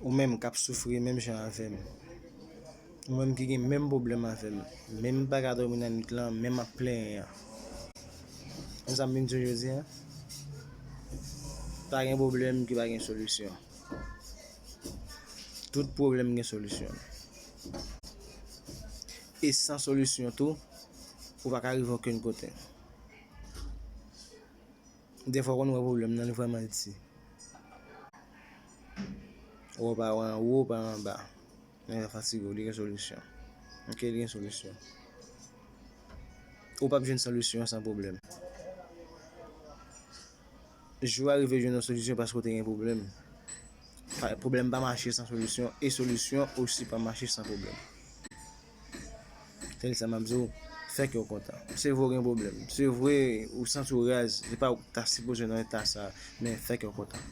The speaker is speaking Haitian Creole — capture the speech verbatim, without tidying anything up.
Ou menm k ap soufri menm jan avè m. Ou menm ki gen menm pwoblèm avè m. Menm pa ka dòmi nan nwit lan, menm ap plenyen an. Konn sa m vin di w jodi a? Pa gen pwoblèm ki pa gen solisyon. Tout pwoblèm gen solisyon. E san solisyon tou, ou pa ka rive okenn kote. Defwa w konn wè pwoblèm nan, li vrèman ti. Ou pa wè anwo, ou pa anba. Men pa fatige w, li gen solisyon. Ok, li gen solisyon. Ou p ap jwenn solisyon san pwoblèm. Jou a rive jwenn yon solisyon paske w te gen pwoblèm. Pa- Pwoblèm pa mache san solisyon, e solisyon osi pa mache san pwoblèm. Tèl sa m ap di w, fè kè w kontan. Se vre w gen pwoblèm. Se vre ou santi w raz, se pa ou ta sipoze nan eta sa, men fè kè w kontan.